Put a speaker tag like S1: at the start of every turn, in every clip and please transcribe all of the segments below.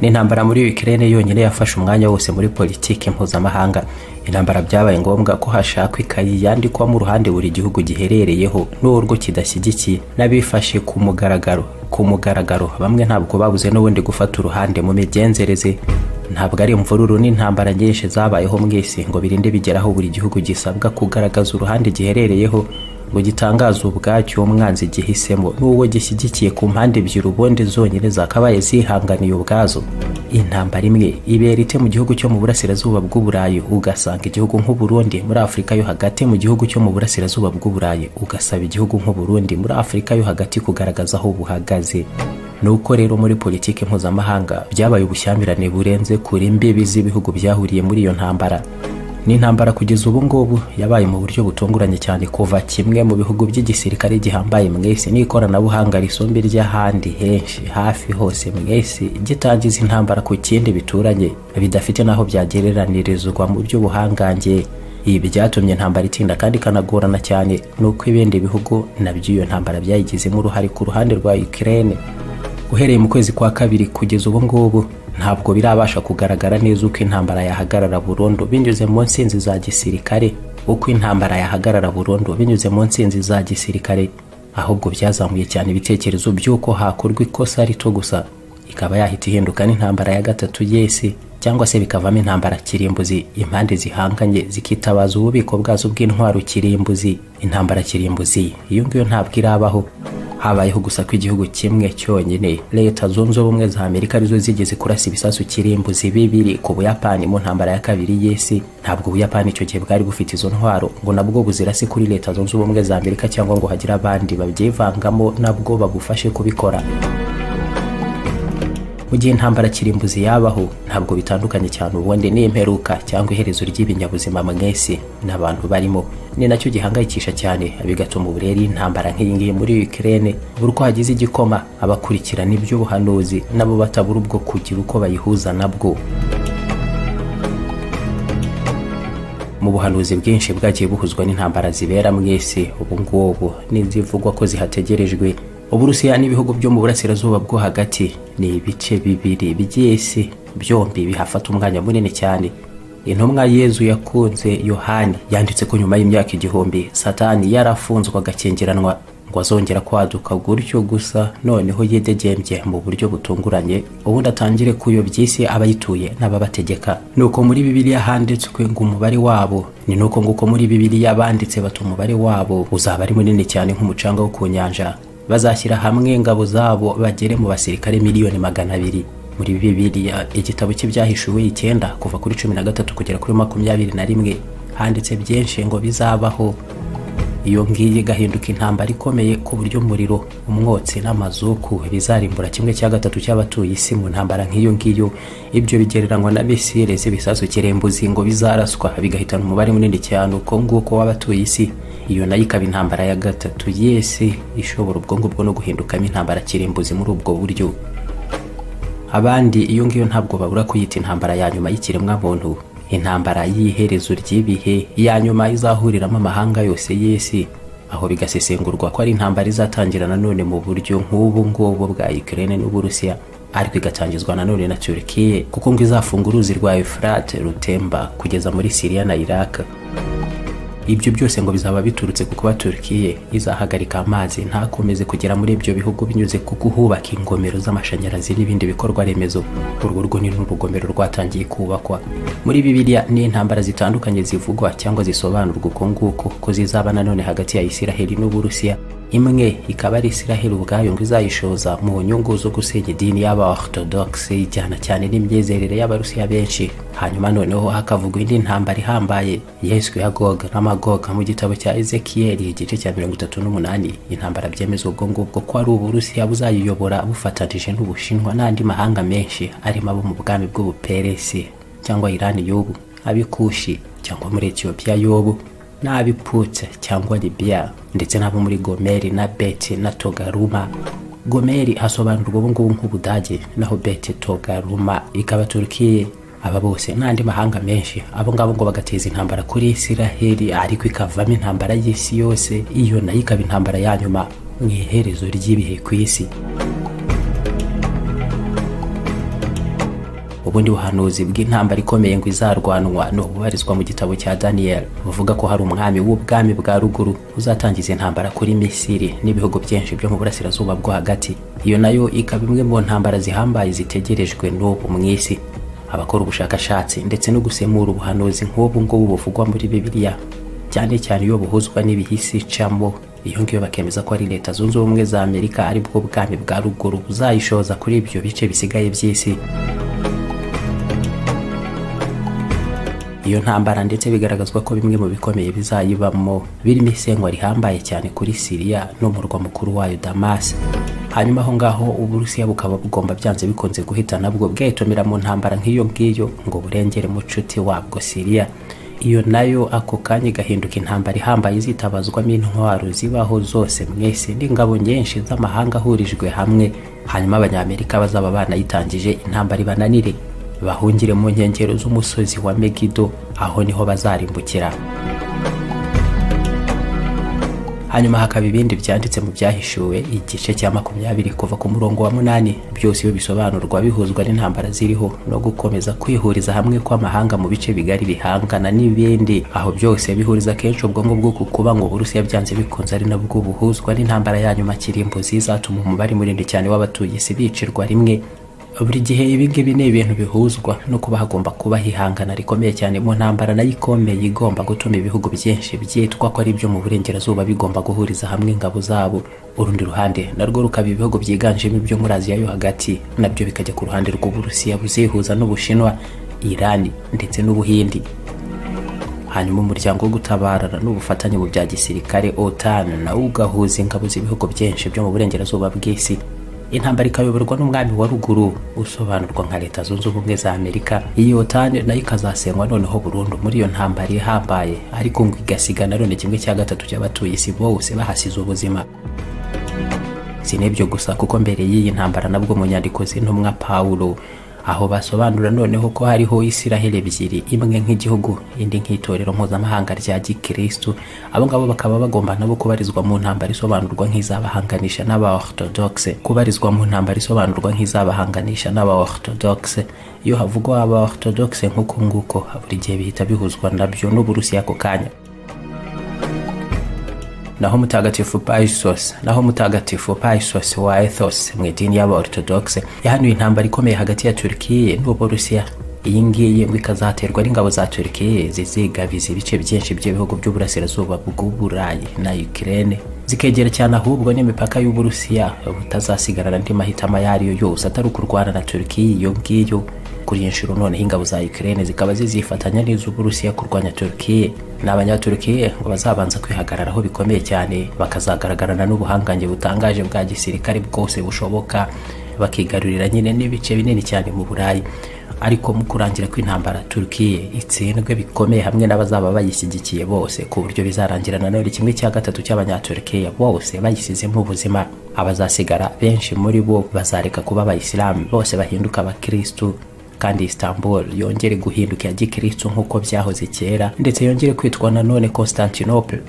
S1: Ni intambara muri Ukraine yonyine yafashe umwanya wose muri politiki mpuzamahanga. Intambara byabaye ngombwa ko hashakwa ikayi yandikwamo uruhande buri gihugu giherereyeho n'urwo kidashyigikiye, n'abifashe ku mugaragaro. Bamwe ntabwo babuze n'ubundi gufata uruhande mu migenzereze. Ntabwo ari imvururu n'intambara nyinshi zabayeho mu isi ngo birinde bigeraho buri gihugu gisabwa kugaragaza uruhande giherereyeho, ngo gitangaze ubwacyo umwanzi gihisemo n'uwo gishyigikiye ku mpande ebyiri ubundi zonyine zakabaye zihanganiye ubwazo. Intambara imwe ibera ite mu gihugu cyo mu burasirazuba bw'Uburayi, ugasanga igihugu nk'Uburundi muri Afurika yo hagati, mu gihugu cyo mu burasirazuba bw'Uburayi, ugasaba igihugu nk'Uburundi muri Afurika yo hagati kugaragaza aho buhagaze? Nuko rero muri politiki mpuzamahanga byabaye ubushyamirane burenze kure imbibi z'ibihugu byahuriye muri iyo ntambara. Ni intambara kugeza ubu ngubu yabaye mu buryo butunguranye cyane, kuva kimwe mu bihugu by'igisirikare gihambaye mu isi n'ikoranabuhanga risumba iry'ahandi henshi hafi hose mu isi gitangiza intambara ku kindi bituranye bidafite n'aho byagereranirizwa mu by'ubuhangange. Ibi byatumye intambara itinda kandi ikanagorana cyane, nuko ibindi bihugu nabyo iyo ntambara byayigizemo uruhare ku ruhande rwa Ukraine. Uhereye mu kwezi kwa kabiri kugeza ubu ngubu, ntabwo birabasha kugaragara neza uko intambara yahagarara burundu binyuze mu nsinzi za gisirikare, uko intambara yahagarara burundu binyuze mu nsinzi za gisirikare. Ahubwo byazamuye cyane ibitekerezo by'uko hakorwa ikosa rito gusa ikaba yahita ihinduka n'intambara ya gatatu y'isi, cyangwa se bikavamo intambara kirimbuzi, impande zihanganye zikitabaza ububiko bwazo bw'intwaro kirimbuzi. Intambara kirimbuzi iyo ngiyo ntabwo irabaho. Habayeho gusa ko igihugu kimwe cyonyine, Leta Zunze Ubumwe za Amerika, arizo zigeze kurasa ibisasu kirimbuzi bibiri ku Buyapani mu ntambara ya kabiri y'isi. Ntabwo Ubuyapani icyo gihe bwari bufite izo ntwaro ngo nabwo buzirase kuri Leta Zunze Ubumwe za Amerika, cyangwa ngo hagire abandi babyivangamo nabwo babufashe kubikora. Mu gihe intambara kirimbuzi yabaho, ntabwo bitandukanye cyane ubundi n'imperuka cyangwa iherezo ry'ibinyabuzima mwese n'abantu barimo. Ni nacyo gihangayikisha cyane, bigatuma uburere intambara nk'iyi ngiyi muri Ukraine, buri uko hagize igikoma, abakurikirana iby'ubuhanuzi nabo batabura ubwo kugira uko bayihuza nabwo. Mu buhanuzi bwinshi bwagiye buhuzwa n'intambara zibera mu isi ubu ngubu n'izivugwa ko zihategerejwe, Uburusiya n'ibihugu byo mu burasirazuba bwo hagati ni ibice bibiri by'isi byombi bihafata umwanya munini cyane. Intumwa Yezu yakunze Yohani yanditse ko nyuma y'imyaka 1000 Satani yarafunzwe agakingiranwa, ngo azongera kwaduka gutyo gusa, noneho yidegembye mu buryo butunguranye, ubundi atangire kuyobya isi, abayituye n'ababategeka. Nuko muri Bibiliya handitswe ngo umubare wabo ni nuko nguko muri Bibiliya banditse bati: "Umubare wabo uzaba ari munini cyane nk'umucanga wo ku nyanja, bazashyira hamwe ingabo zabo bagere mu basirikare miliyoni 200." Muri Bibiliya, igitabo cy'Ibyahishuwe 9 kuva kuri 13 kugera kuri 21, handitse byinshi ngo bizabaho, iyo ngiyi igahinduka intambara ikomeye ku buryo umuriro, umwotsi n'amazuku bizarimbura kimwe cya gatatu cy'abatuye isi mu ntambara nk'iyo ngiyo. Ibyo bigereranywa na misile z'ibisasu kirimbuzi ngo bizaraswa bigahitana umubare munini cyane uko nguko w'abatuye isi. Iyo nayo ikaba intambara ya gatatu y'isi ishobora ubwo ngubwo no guhindukamo intambara kirimbuzi muri ubwo buryo. Abandi iyo ngiyo ntabwo babura kuyita intambara ya nyuma y'ikiremwamuntu, intambara y'iherezo ry'ibihe ya nyuma izahuriramo amahanga yose y'isi, aho bigasesengurwa ko ari intambara izatangira nanone mu buryo nk'ubu ngubu bwa Ukraine n'Uburusiya, ariko igatangizwa nanone na Turkiye, kuko ngo izafunga uruzi rwa Euphrates rutemba kugeza muri Syria na Iraq. Ibyo byose ngo bizaba biturutse ku kuba Turkiye izahagarika amazi ntakomeze kugera muri ibyo bihugu binyuze ku kuhubaka ingomero z'amashanyarazi n'ibindi bikorwa remezo. Urwo rwo ni n'urugomero rwatangiye kubakwa. Muri Bibiliya ni intambara zitandukanye zivugwa cyangwa zisobanurwa uko nguko ko zizaba nanone hagati ya Isiraheli n'Uburusiya, imwe ikaba ari Isiraheli ubwayo ngo izayishoza mu nyungu zo gusenya idini y'aba Orthodox ijyana cyane n'imyizerere y'Abarusiya benshi. Hanyuma noneho hakavugwa indi ntambara ihambaye yiswe ya Gog na Magog mu gitabo cya Ezekiyeli, igice cya 38, intambara byemezwa ubwo ngubwo ko ari Uburusiya buzayiyobora bufatanije n'Ubushinwa n'andi mahanga menshi arimo abo mu bwami bw'Ubuperesi cyangwa Irani y'ubu, ab'Ikushi cyangwa muri Etiyopiya y'ubu, n'ab'Iputse cyangwa Libya, ndetse n'abo muri Gomeri na Beti na Togaruma. Gomeri hasobanurwa ubu ngubu nk'Ubudage, naho Beti Togaruma ikaba Turukiye. Aba bose n'andi mahanga menshi, abo ngabo ngo bagateza intambara kuri Isiraheli, ariko ikavamo intambara y'isi yose. Iyo nayo ikaba intambara ya nyuma mu iherezo ry'ibihe ku isi. Ubundi buhanuzi bw'intambara ikomeye ngo izarwanwa ni ububarizwa mu gitabo cya Daniel, buvuga ko hari umwami w'ubwami bwa ruguru uzatangiza intambara kuri Misiri n'ibihugu byinshi byo mu Burasirazuba bwo Hagati. Iyo nayo ikaba imwe mu ntambara zihambaye zitegerejwe n'ubu mu isi. Abakora ubushakashatsi ndetse no gusemura ubuhanuzi nk'ubu ngubu buvugwa muri Bibiliya, cyane cyane iyo buhuzwa n'ibihisi icamo iyo ngiyo, bakemeza ko ari Leta Zunze Ubumwe za Amerika, aribwo bwami bwa ruguru, buzayishoza kuri ibyo bice bisigaye by'isi iyo ntambara. Ndetse bigaragazwa ko bimwe mu bikomeye bizayibamo birimo isenywa rihambaye cyane kuri Siriya n'umurwa mukuru wayo Damas. Hanyuma aho ngaho Uburusiya bukaba bugomba byanze bikunze guhita nabwo bwetomera mu ntambara nk'iyo ngiyo ngo burengere mucuti wabwo Siriya. Iyo nayo ako kanya igahinduka intambara ihambaye izitabazwamo intwaro zibaho zose mwese n'ingabo nyinshi z'amahanga ahurijwe hamwe. Hanyuma Abanyamerika bazaba banayitangije intambara ibananire, bahungire mu nkengero z'umusozi wa Megido, aho niho bazarimbukira. Hanyuma hakaba ibindi byanditse mu Byahishuwe igice cya 20 kuva ku murongo wa 8. Byose iyo bisobanurwa bihuzwa n'intambara ziriho no gukomeza kwihuriza hamwe kw'amahanga mu bice bigari bihangana n'ibindi, aho byose bihuriza kenshi ubwonko bw'uku kuba ngo Uburusiya byanze bikunze ari nabwo buhuzwa n'intambara ya nyuma kirimbuzi izatuma umubare munini cyane w'abatuye isi bicirwa rimwe. Buri gihe ibi ngibi ni ibintu bihuzwa no kuba hagomba kubaho ihangana rikomeye cyane mu ntambara nayo ikomeye igomba gutuma ibihugu byinshi byitwa ko ari ibyo mu Burengerazuba bigomba guhuriza hamwe ingabo zabo, urundi ruhande narwo rukaba ibihugu byiganjemo ibyo muri Aziya yo Hagati, nabyo bikajya ku ruhande rw'Uburusiya buzihuza n'Ubushinwa, Irani ndetse n'Ubuhindi. Hanyuma umuryango wo gutabarana n'ubufatanye mu bya gisirikare, OTAN, nawo ugahuza ingabo z'ibihugu byinshi byo mu burengerazuba bw'isi. Intambara ikayoborwa n'umwami wa ruguru usobanurwa nka Leta Zunze Ubumwe za Amerika. Iyi OTAN nayo ikazasenywa noneho burundu muri iyo ntambara ihambaye, ariko ngo igasiga nanone 1/3 cy'abatuye isi bose bahasize ubuzima. Si n'ibyo gusa, kuko mbere y'iyi ntambara nabwo mu nyandiko z'intumwa Pawulo, aho basobanura noneho ko hariho Isiraheli ebyiri, imwe nk'igihugu, indi nk'itorero mpuzamahanga rya gikristu. Abo ngabo bakaba bagomba nabo kubarizwa mu ntambara isobanurwa nk'izabahanganisha n'aba orthodoxe, kubarizwa mu ntambara isobanurwa nk'izabahanganisha n'aba orthodoxe. Iyo havugwa aba orthodoxe nk'uko nguko, buri gihe bihita bihuzwa nabyo n'Uburusiya ako kanya. Naho Mutagatifu Paisios wa Athos mu idini y'aba orthodoxe yahanuye intambara ikomeye hagati ya Turkiye n'Uburusiya. Iyi ngiyi ngo ikazaterwa n'ingabo za Turkiye zizigabiza ibice byinshi by'ibihugu by'uburasirazuba bw'Uburayi na Ukraine, zikegera cyane ahubwo n'imipaka y'Uburusiya, butazasigarana andi mahitamo ayo ariyo yose atari ukurwana na Turkiye iyo ngiyo. Kuri iyi nshuro noneho ingabo za Ukraine zikaba zizifatanya n'iz'Uburusiya kurwanya Turkiye. Ni Abanyaturukiye ngo bazabanza kwihagararaho bikomeye cyane, bakazagaragarana n'ubuhangange butangaje bwa gisirikare bwose bushoboka, bakigarurira nyine n'ibice binini cyane mu Burayi. Ariko mu kurangira kw'intambara Turkiye itsindwe bikomeye hamwe n'abazaba bayishyigikiye bose, ku buryo bizarangira nanone 1/3 cy'Abanyaturukiya bose bayisizemo ubuzima. Abazasigara benshi muri bo bazareka kuba Abayisilamu, bose bahinduka Abakristu, kandi Istanbul yongere guhinduka iya gikristu nk'uko byahoze kera, ndetse yongere kwitwa nanone Constantinople.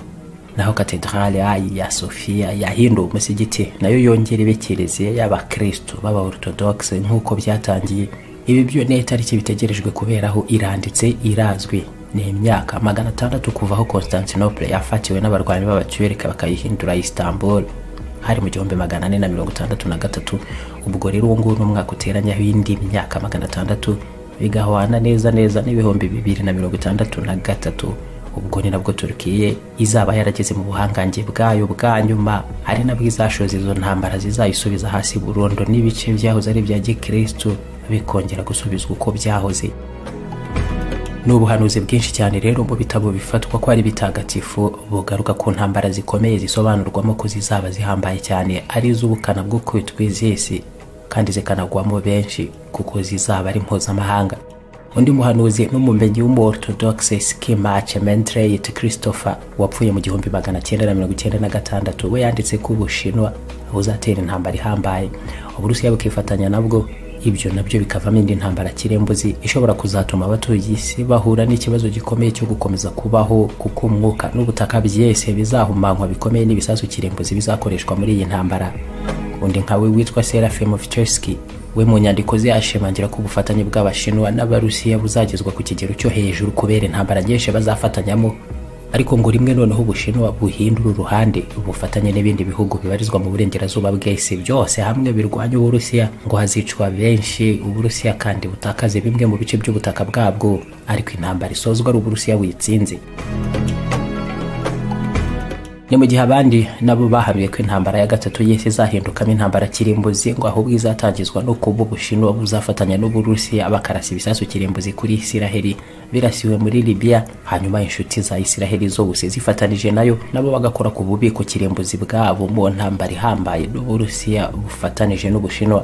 S1: Naho katedrale ya Sofia yahinduwe umusigiti, nayo yongere ibe kiliziya y'Abakristu b'aba orthodoxe nk'uko byatangiye. Ibi byo ni itariki bitegerejwe kuberaho, iranditse, irazwi. Ni imyaka 600 kuva aho Constantinople yafatiwe n'abarwanyi b'Abaturika bakayihindura Istanbul, hari mu 1463. Ubwo rero uwo nguwo ni umwaka uteranyaho indi myaka 600, bigahwana neza neza n'2063. Ubwo ni nabwo Turukiye izaba yarageze mu buhangange bwayo bwa nyuma, ari nabwo izashoza izo ntambara zizayisubiza hasi burundu, n'ibice byahoze ari ibya gikristu bikongera gusubizwa uko byahoze. Ni ubuhanuzi bwinshi cyane rero mu bitabo bifatwa ko ari bitagatifu bugaruka ku ntambara zikomeye zisobanurwamo ko zizaba zihambaye cyane, ari iz'ubukana bwo kwitwa iz'isi, kandi zikanagwamo benshi kuko zizaba ari mpuzamahanga. Undi muhanuzi n'umumenyi w'umu orthodoxe, Schimachemandrite Christopher, wapfuye mu 1996, we yanditse ko Ubushinwa buzatera intambara ihambaye, Uburusiya bukifatanya nabwo. Ibyo nabyo bikavamo indi ntambara kirimbuzi ishobora kuzatuma abatuye isi bahura n'ikibazo gikomeye cyo gukomeza kubaho, kuko umwuka n'ubutaka byese bizahumanywa bikomeye n'ibisasu kirimbuzi bizakoreshwa muri iyi ntambara. Undi nkawe witwa Seraphim Vchersky We mu nyandiko ze ashimangira ko ubufatanye bw'Abashinwa n'Abarusiya buzagezwa ku kigero cyo hejuru kubera intambara nyinshi bazafatanyamo, ariko ngo rimwe noneho Ubushinwa buhindura uruhande, bufatanye n'ibindi bihugu bibarizwa mu burengerazuba bw'isi, byose hamwe birwanya Uburusiya, ngo hazicwa benshi, Uburusiya kandi butakaze bimwe mu bice by'ubutaka bwabwo, ariko intambara isozwa ari Uburusiya buyitsinze. Ni mu gihe abandi nabo bahanuye ko intambara ya gatatu y'isi izahindukamo intambara kirimbuzi, ngo ahubwo izatangizwa no kuba Ubushinwa buzafatanya n'Uburusiya bakarasa ibisasu kirimbuzi kuri Isiraheli birasiwe muri Libya, hanyuma inshuti za Isiraheli zose zifatanije nayo nabo bagakora ku bubiko kirimbuzi bwabo mu ntambara ihambaye n'Uburusiya bufatanije n'Ubushinwa.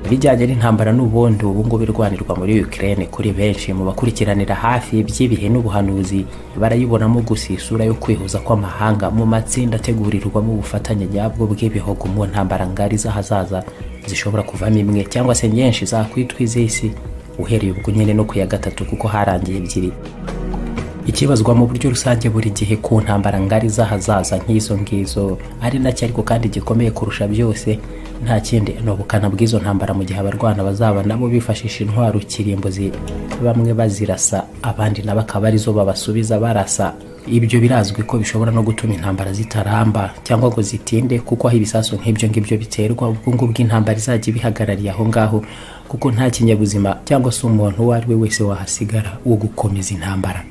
S1: Bijyanye n'intambara n'ubundi ubu ngubu irwanirwa muri Ukraine, kuri benshi mu bakurikiranira hafi iby'ibihe n'ubuhanuzi barayibonamo gusa isura yo kwihuza kw'amahanga mu matsinda ategurirwamo ubufatanye nyabwo bw'ibihugu mu ntambara ngari z'ahazaza, zishobora kuvamo imwe cyangwa se nyinshi zakwitwa iz'isi, uhereye ubwo nyine no ku ya gatatu, kuko harangiye ebyiri. Ikibazwa mu buryo rusange buri gihe ku ntambara ngari z'ahazaza nk'izo ngizo, ari nacyo ariko kandi gikomeye kurusha byose, nta kindi, ni ubukana bw'izo ntambara mu gihe abarwana bazaba nabo bifashisha intwaro kirimbuzi, bamwe bazirasa, abandi nabo akaba arizo babasubiza barasa. Ibyo birazwi ko bishobora no gutuma intambara zitaramba cyangwa ngo zitinde, kuko aho ibisasu nk'ibyo ngibyo biterwa, ubukungu bw'intambara izajya ibihagarariye aho ngaho, kuko nta kinyabuzima cyangwa se umuntu uwo ari we wese wahasigara wo gukomeza intambara.